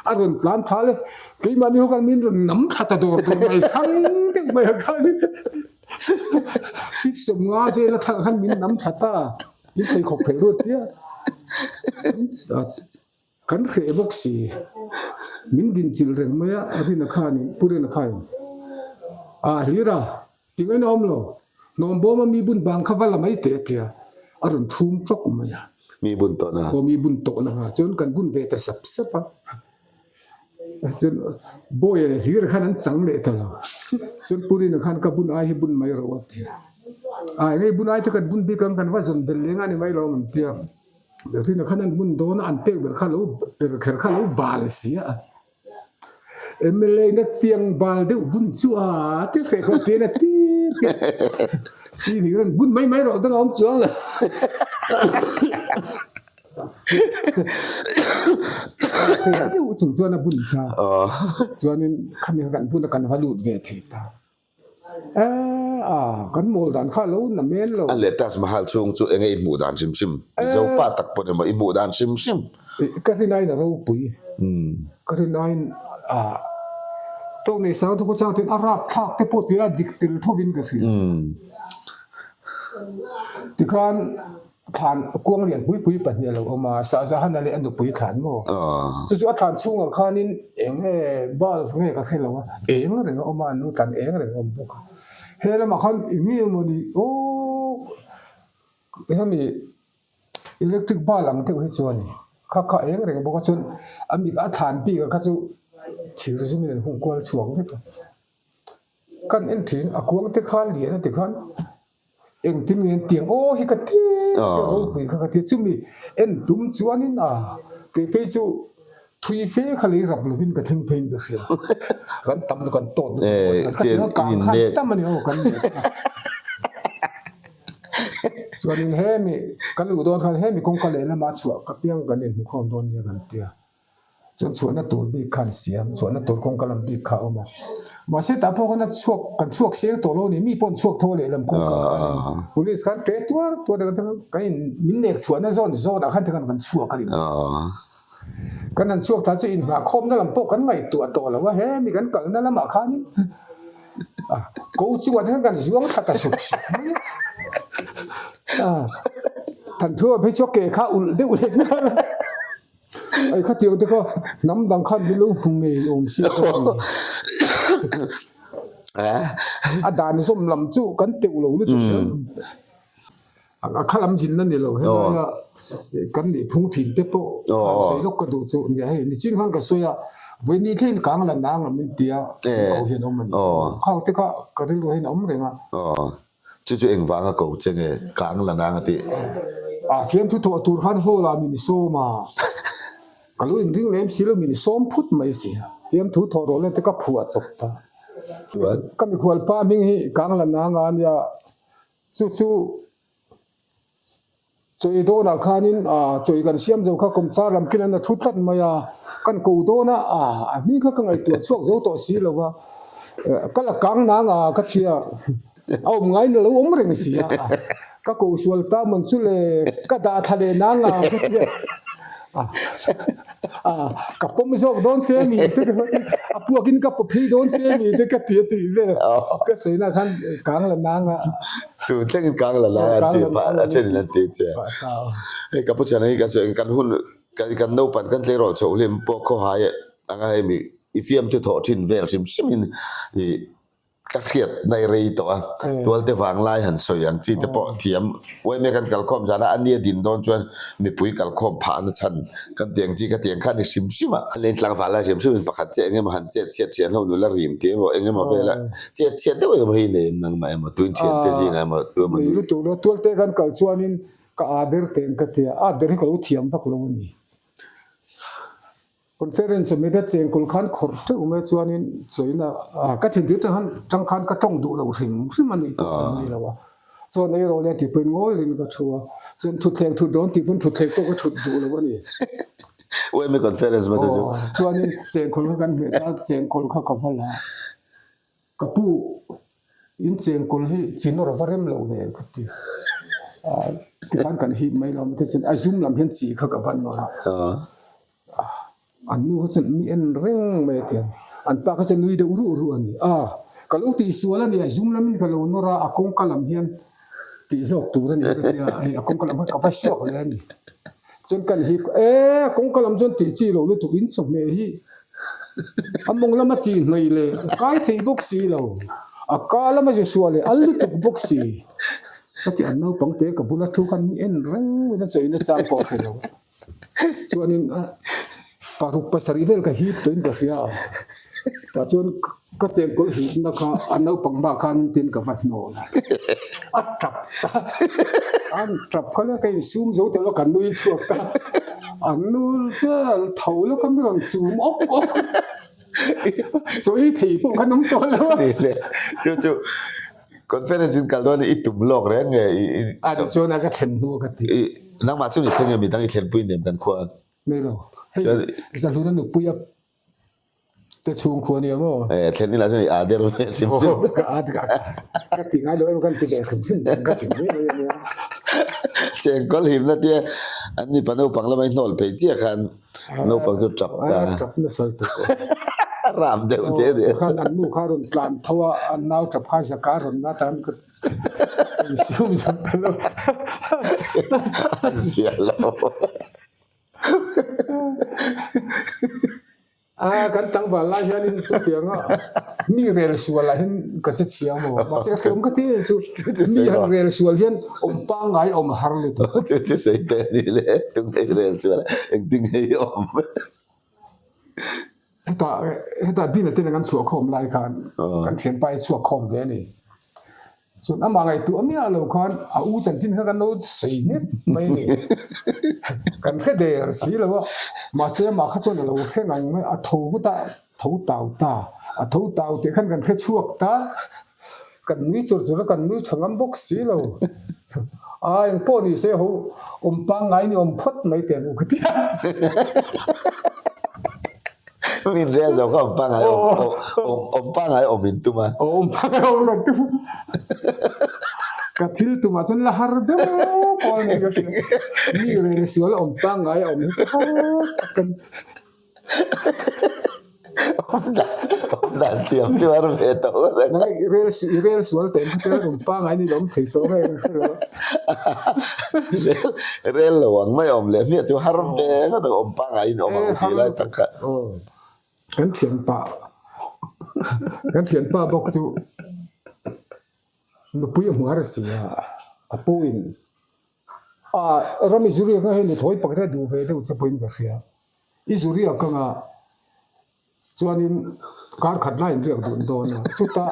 A rawn plan phal e. Keimahni ho khan min rawn nam thla ta dawr dawr mai thang deuh mai a khan. Fit 50 vel a thlang khan min nam thla ta. Min pheikhawk phelh ruat tia. Kan hreh bawk si. Min din chilh reng mai a Rina khanin, Pu Rina khanin. A hlir a. Tingain a awm lo. Hnawm bawm a mi bun bang kha va la mai teh a tia, a rawn thum tawk mai a. Mi bun tawhna. Aw mi bun tawhna kha chuan kan bun ve ta sap sap a. Chuan Bawia leh Hlira khan an chang leh ta lo. Chuan Pu Rina khan ka bun ai hi bun mai rawh a tia. A eng nge bun ai te kan bun bik ang kan va zawn belh leng a ni mai lo an tia. Rina khan an bun dawn a an pek ber kha lo ber kher kha lo bal si a. MLA na tiang bal deuh bun chu a ti hreh khawp tian a ti ti si ni ran bun mai mai rawh dang a awm chuang lo. Hreh deuh chung chuan a bun ta. Chuanin khami kha kan bun a kan va lut ve thei ta. Eee a kan mawl dan kha lo na men lo. A leh Taj Mahal chhung chu enge i hmuh dan hrim hrim? Mizo pa tak pawh emaw i hmuh dan hrim hrim? Ka rinaiin a ropui. Ka rinaiin a tawk nei sang thawk chang ten a rap thlak te pawh tia dik tel thovin ka hria. Tikhan Thlan kuang lian pui pui pahnih a lo awm a, Shahjahan-a leh a nupui thlan maw? Chu chu a thlan chhungah khanin eng nge bulb nge ka hre lo a, eng reng a awm a, an nu thlan eng reng a awm bawk a. He lamah khan eng nge mawni aw hemi electric bulb ang deuh hi chu a ni, kha kha eng reng bawk a chuan a mi a thlan bik a kha chu thir zumin an hung kual chhuak vek a. Kan en thin a kuang te khan lian a ti khan. Engtin nge an tiang aw hi ka ti ka ropui kha ka ti chumi en tum chuanin a kei phei chu thui fe kha lei rap lovin ka thleng pheiin ka hria kan tam lo kan tawt lutuk ka ti a kang khan tam a ni aw kan nek a chuanin hemi kan luh dawn khan hemi kawngka lehlamah chhuah ka piang kan inhmukhawm dawn nia kan tia. Chuan chhuahna tur bik kha an siam, chhuahna tur kawngka lam bik kha a awm a. Mahse tah pawh khan a chhuak, kan chhuak seng tawh lo a ni, mi pawh an chhuak tho a lehlam kawngka kha a ni. Police khan ṭe tuar tuar a kan in min nek chhuahna zawn zawnah khan tikhan kan chhuak a ni. Kan han chhuak ta chu inhnahkhawmna lam pawh kan ngaihtuah tawh lo a, hemi kan kalna lamah khanin ko chungah te khan kan zuang thla ta sup sup mai a. Thanthua phei chu a ke kha ulh deuh leh nghal a. Ai khatiang te kha hnam dang khan min lo hmu ngei awm si ka ti. A dan zawm lam chu kan teuh lo lutuk hian a kha lam zinna ni lo helaia kan nih phung thin te pawh han sawi lawk ka duh chu nia hei nichin khan ka sawi a vawiin thleng kang la nang ang min tia ko hian awm a ni khang te kha ka rilru hian a awm reng a. Chu chu engvanga ko che nge kang la nang a tih? A fiamthu thawh tur khan hall ah min sawm a, ka lo inring lem si lo min sawm phut mai si a, fiamthu thawh rawh le te ka phuah chawp ta. Ka mikhual pa hming hi kang la nang a nia, chu chu Chawi dawnah khanin chawi kan siam zo kha kawmchar lam khin an a thu tlat mai a, kan ko dawn a, a hming kha ka ngaihtuah chhuak zo tawh si lo va, ka la kang nang a ka ti a, a awm ngaiin a lo awm reng si a, ka ko sual ta mawn chu le ka dah thla leh nang a ka ti a, ka pawm zawk dawn che a ni te ka ti a, puakin ka paw phei dawn che a ni te ka ti a tih vel ka sawi na khan kang la nang a. Tun thlengin kang la lai an ti phah a thenin an ti che. Hei ka pu chhana hi ka sawi kan hun kan kan naupan kan tleirawl chhoh hlim pawh khawhai anga hei mi i fiamthu thawh thin vel hrim hrim in i ka hriat na i rei tawh a tualte vanglai han sawi ang chi te pawh thiam uaime kan kalkhawm zan a a nia din dawn chuan mipui kalkhawm phah na chhan Kan tiang chi ka tiang kha ni hrim hrim a. Leng tlangval lai hrim hrim in pakhat che eng emaw han chet chhiat thian ho nula rim tih emaw eng emaw vel a chet chhiat deuh emaw hi nei em nangmah emaw tuin thian te zingah emaw tu emaw nui. Lutuk lo tualte kan kal chuanin ka aa ber teng ka tia a ber hi ka lo thiam vak lo a ni. Conference awm ila chengkawl khan khawrh teuh mai chuanin chawina ka thintir tang khan tang khan ka tawng duh lo hrim hrim a nih pawh ka ni lo a. Chuan ei rawh le tih pawhin ngawi reng ka thu a, chuan thutthleng thut dawn tih pawn thutthleng pawh ka thut duh lo a ni. Uaimi conference hmasa chu. Aw, chuanin chengkawl kha kan hmeh ta, chengkawl kha ka va la. Ka pu, in chengkawl hi chinawr a va rem lo ve ka ti. Tikhan kan hip mai lo a, chuan a zum lam hian chi kha ka va nawr a. An nu kha chuan mi en reng mai a ti a, an pa kha chuan nui deuh ruh ruh a ni. A, ka lo tihsual a ni a, zum lamin ka lo nawr a, a kawngka lam hian tih zawk tur a ni ka ti a, hei a kawngka lam kha ka va suak leh a ni. Chuan kan hip e, a kawngka lam chuan tih chi lo lutuk in chawhmeh hi a mawng lama chi hnawih leh a kai thei bawk si lo, a ka lama zu suah leh al lutuk bawk si. Ka ti an naupang te ka bula thu khan mi en reng mai a, chawina chang pawh a hre lo. Chuanin paruk pasarih vel ka hip tawhin ka hria a, tah chuan ka chengkawl hipna kha a naupang bak khan tin ka va hnawl a, a tap ta, an tap kha le ka insum zo tawh lo ka nui chhuak ta, a nul chiah tho lawk a mi rawn chum awk awk chaw ei thei pawh khan awm tawh lo a. Chu chu Conference in kal dawn i tum lawk reng nge i i. A ti chuan a ka thlen hnu a ka ti. I nangmah chu ni thleng nge midang i thlenpui nem kan khua. Nei lo. Hei Zahluna nupui a te chhung khua nia maw? E thlen ila chuan i aa der ve hrim hrim. Ka aa ka ka ti ngai lo em kan ti ve hrim hrim ka ti mai mai a nia. Chengkawl himna tia an mipa naupang lama i hnawl phei chiah khan Naupang chu tap ta. Tap nasa lutuk. Ram deuh che ni. Khan an nu kha rawn tlan tho a, an nau tap kha zaka rawn la tan ka insum zak ta lo. A zia lo. A kan tlangval lai hianin chutianga mi rel sual ah hian ka che chhia maw? Mahse ka hreawm ka ti em chu mi han rel sual hian awm pangngai awm a har lutuk. Chu chu sawi teh a ni le, tunge rel sual a engtin nge i awm? Hetah hetah dina ten an chhuah khawm lai khan kan thianpa hi chhuak khawm ve a ni. Chuan amah ngaihtuah miah lo khan a u chanchin kha kan lo sawi nghet mai a ni. Kan hre der si lo a, mahse amah kha chuan a lo hre ngang mai, a tho vut a, tho tau ta, a tho tau tih khan kan hre chhuak ta, kan nui chur chur a, kan nui tha ngam bawk si lo. A engpawh ni se ho awm pangngai ni awm phawt mai teh ang u ka ti a. Min rel zo kha awm pangngai awm awm awm pangngai awm in tum a. Awm pangngai awm in tum. Ka thil tumah chuan la har deuh pawl ni ka hria. Mi rel sual awm pangngai awm hi chu har tak kan. Awm dan awm dan thiam chu har ve tawh a. Nang i rel i rel sual teh ang kha awm pangngai ni lo awm thei tawh nge ka hre lo a. Rel rel lo ang mai awm leh hmiah chu har ve ngawt ang awm pangngai in awm ang tih lai tak kha. Kan thian pah. Kan thianpa bawk chu nupui a hmu har si a, a pu in ah ram i zuriak anga hei nuthawi pakhat a duh ve deuh che pawhin ka hria. I zuriak anga Chuanin kar khat lai in riak dun dawn a, chutah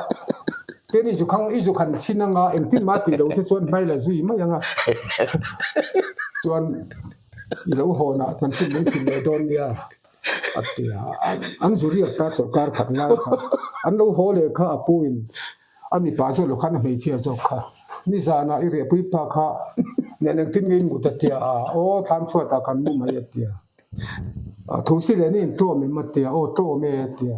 tin i zu khang i zu khan chhin anga engtin mah tih loh te chuan hmai la zui mai anga chuan i lo hawnah chanchin min hrilh leh dawn nia a ti a, an zu riak ta chawlh kar khat lai kha an lo haw leh kha a pu in a mipa zawk lo khan a hmeichhia zawk kha nizanah i riahpui pa kha nen engtin nge i mut a tia a, aw thlam chhuatah kan mu mai a tia. Thosi leh ni in ṭawm em a tia, aw ṭawm e a tia.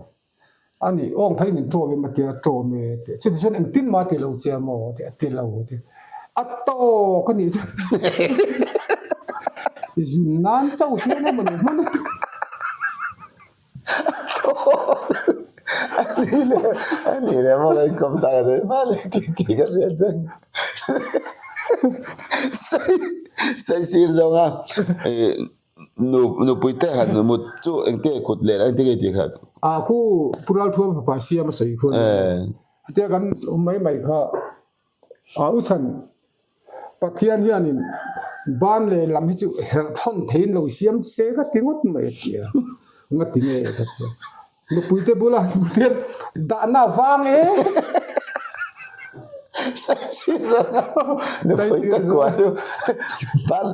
A nih, awng phei in ṭawm em a tia, ṭawm e a tia. Chutichuan engtin mah a ti lo che a maw a ti, a ti lo a ti. A tawk a nih chuan zun nan chauh hian emaw ni hman a ti. A nih leh, a nih leh maw ka inkawm tak a ni hma leh tih tih ka hriat reng. Sai, sai sir zawnga ih nu nupui te han mut chu engte kut leh engte nge tih kha. A khu Pu Ralthuam fapa siam a sawi khu a ni. Hetia kan awm mai mai kha a u chhan Pathian hianin ban leh lam hi chu herh thawn theiin lo siam se ka ti ngawt mai a ti a, nga ti nge ka ti a, nupuite bula Pathian dahna vang e. Saisir zawnga nupuite kua chu ban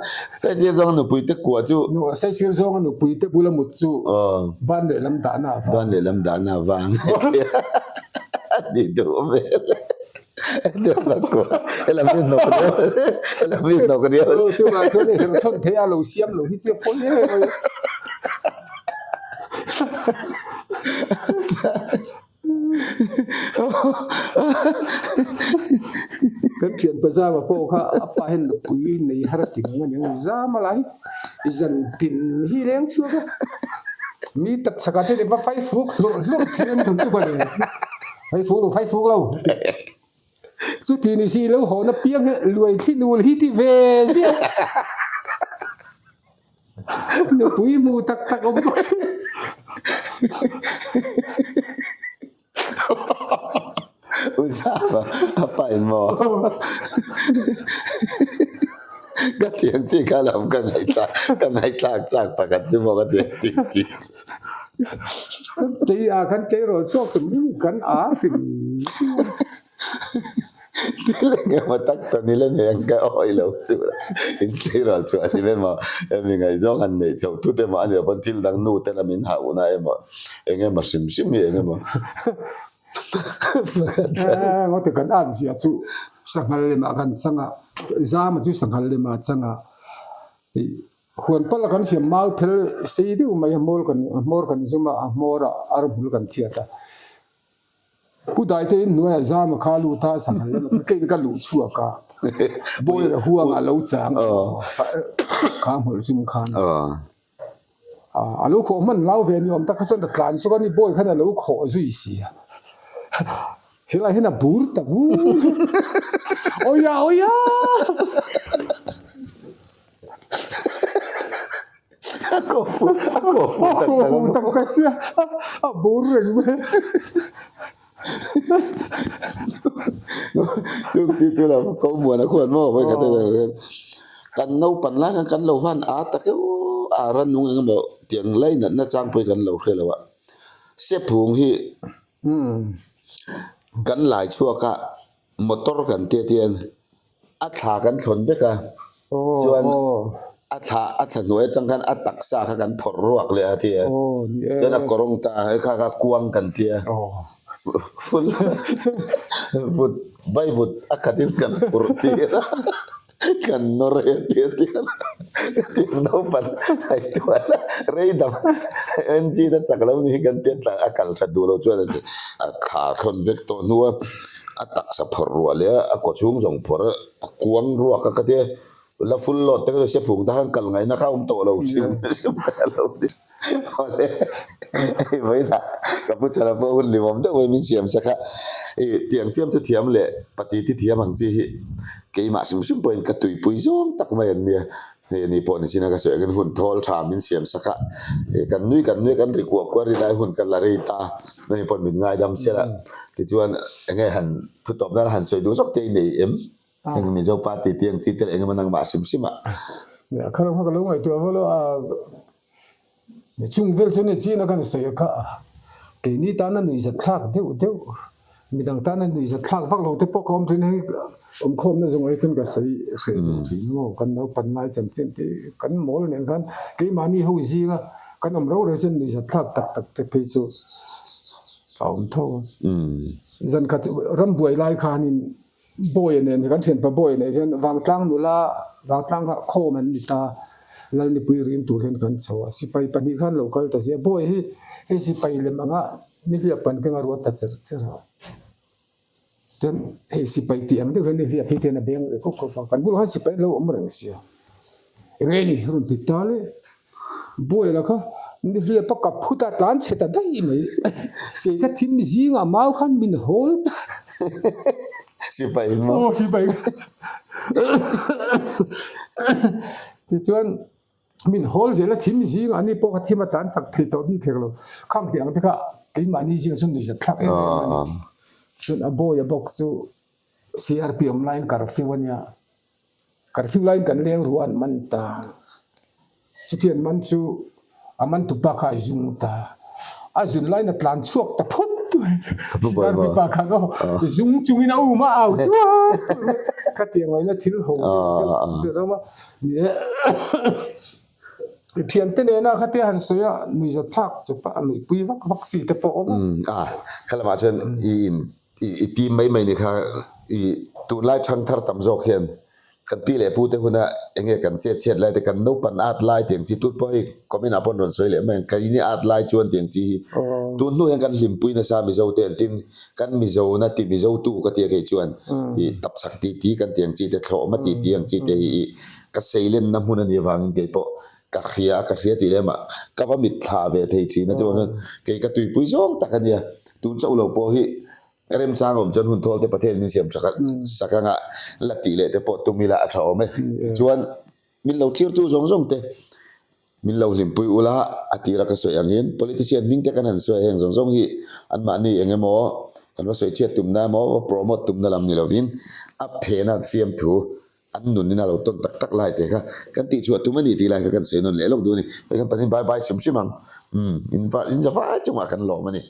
saisir zawnga nupuite kua chu saisir zawnga nupuite bula mut chu ban leh lam dahna vang ban leh lam dahna vang a ni duh hmel e. Chuvang chuan i herthawn thei a lo siam lo hi chu a pawi em em mai. Kan thian pajama pawh kha a pa hian nupui nei har a ti ngang a ni ang zam a lai zan tin hi leng chhuak a mi tap chhakah te va fai fuk hlurh hlurh thei an thun chu ka ni. Fai fuk lo, fai fuk lo. Chuti ni si lo haw na piang hi luai thli nul hi ti ve ziah. Nupui hmu tak tak awm bawk si. U Zava, a pa in maw? Ka thiam chi kha lam ka ngaihthlak, ka ngaihthlak chak pakhat chu maw ka ti ti ti. Kan tei a, kan tleirawl chhuak hrim hrim kan ar hrim hrim a. Thil eng emaw tak ta ni la nei ang ka awi lo chu in tleirawl chhuah hlim emaw hemi ngaihzawng han neih chhoh thut emaw a ni lo pawn thil dang nu te lam in hauhna emaw eng emaw hrim hrim hi eng emaw. Ngawte kan at zia chu sanghal lemah kan chang a, zama chu sanghal lemah a chang a, huan pala kan siam mau phel sei deuh mai a hmawr kan hmawr kan zum a, a hmawr ah ar hmul kan thiat a, Pu Daite in hnuaiah zama kha a lut a, sanghal lemah chuan keiin ka luh chhuak a, Bawira huangah a lo chang kha hmawlh zum khan. A lo khawh hman lau ve ni awm tak kha chuan a tlan chuk a ni bawi khan a lo khawh zui si a, helai hian a bur ta vur awia awia. A khawh fuh a khawh fuh tak tak a tak tak sia a bur reng mai. Chung chi chu lo ko muan a khuan maw vawi khat kan naupan lai khan kan lo van a tak e a rannung eng emaw tiang lai natna changpui kan lo hre lo a sephung hi kan lai chhuak a motor kan tia tian A thla kan thlawn vek a, chuan a thla a thla hnuai atang khan a taksa kha kan phawrh ruak leh a ti a, chuan a kawrawng ta a kha kha kuang kan ti a, full vut vai vut a khatin kan phurh tir a, kan nawr e a ti a ti a, hetiang naupang ngaihtuah la rei dam engine a chak lo ni hi kan tia tla a kal that duh lo chuan a thla thlawn vek tawh hnu a. A taksa phawrh ruah leh a kaw chhung zawng phawrh a, a kuang ruak a ka tia, la full load te kha chu sephung te khan kal ngaihna kha a awm tawh lo hrim hrim ka lo ti. Awle hei vawiinah ka pu chhana pawh hun limawm deuh mai min siam sak a, i tiang fiam te thiam leh pati ti thiam ang chi hi keimah hrim hrim pawhin ka tuipui zawng tak mai an nia. Hei ani pawh nichin a ka sawi angin hun thawl tha min siam sak a, kan nui kan nui kan ri kuah kuah ri lai hun kan la rei ta, ani paw'n min ngaidam sia la, tichuan enge han thu tawp nana han sawi duh zawk te i nei em? Heng Mizo pa tih tih ang chi te leh engemaw nangmah hrim hrim ah. Kha lo kha ka lo ngaihtuah vawlh a. Chung vel chu ni chin a kan sawi a kha a, keini tana nuihzat thlak deuh deuh, midang tana nuihzat thlak vak lo te pawh ka awm thin hei awmkhawmna zawng ai chuan ka sawi hreh duh thin maw, kan naupan ngai chanchin te kan mawl nen khan keimahni ho zinga kan awm rau rau chuan nuihzat thlak tak tak te phei chu a awm tho a. Zan khat rambuai lai khanin Bawi nen kan thianpa Bawi nen hian Vangtlang nula Vangtlang kha khawm an ni ta, Lalnipui rim tur hian kan chho a, sipai pahnih khan lo kal ta sia, Bawi hi hei sipai lem anga nihliap kan keng a ruat ta cher cher a, chuan hei sipai tih ang deuh hian nihliap hi tian a beng ve khawp khawp a, kan bulah khan sipai an lo awm reng sia, eng nge ni rawn ti ta le. Bawi la kha nihliap a kap phut a tlan chhe ta daih mai. Kei ka thim zingah mau khan min hawl ta. Sipai in maw? Aw sipai. Tichuan min hawl zel a thim zingah ani pawh kha thim a tlan chak thei tawh bik hlek lo. Khang tih ang te kha keimahni zingah chuan nuihzat thlak em em a ni. Chuan a bawi a bawk chu CRP awm laiin curfew a nia. Curfew laiin kan leng ruah an man ta. Chuti an man chu a man tupa kha a zung ta. A zun laiin a tlan chhuak ta phawt mai. Sikarpi pa khan aw zung chungin a um a au tuar tuar mai. Khatiang ngaihna thil ho deuh deuh chu a ram a. Ni e thiante nena khatia han sawi a nuihzat thlak chawp a nuihpui vak vak chi te pawh a awm a. A khalamah chuan i in I team mai mai ni kha i tunlai thangthar tam zawk hian kan pi leh pu te huna eng nge kan chet chhiat lai te kan naupan at lai tiang chi tut pawh hei comment ah pawn rawn sawi leh mai ang keini at lai chuan tiang chi hi tun hnu hian kan hlimpui nasa Mizo te an tin kan Mizo na ti Mizo tu ka tia kei chuan i tapchhak ti ti kan tiang chi te thlawhma ti ti ang chi te hi i ka seilenna hmun a nih avangin kei pawh Ka hria, ka hria tih lem ah ka va mit thla ve thei thin a chuan kei ka tuipui zawng tak a nia, tun chauh lo pawh hi remchang awm chuan hun thawl te Pathian min siam tha sak anga la tih leh te pawh tum ila a tha awm e. Tichuan min lo thirtu zawng zawng te min lo hlimpui ula a tira ka sawi angin politician hming te kan han sawi a heng zawng zawng hi anmahni eng emaw kan va sawi chhiat tumna emaw va promote tumna lam ni lovin a phena fiamthu An nun in a lo tawn tak tak lai te kha kan tih chhuah tum a ni tih lai kha kan sawi nawn leh lawk duh a ni. Hei kan panin bye bye chhum hrim ang. Umm in va in za vai chungah kan lawm a ni.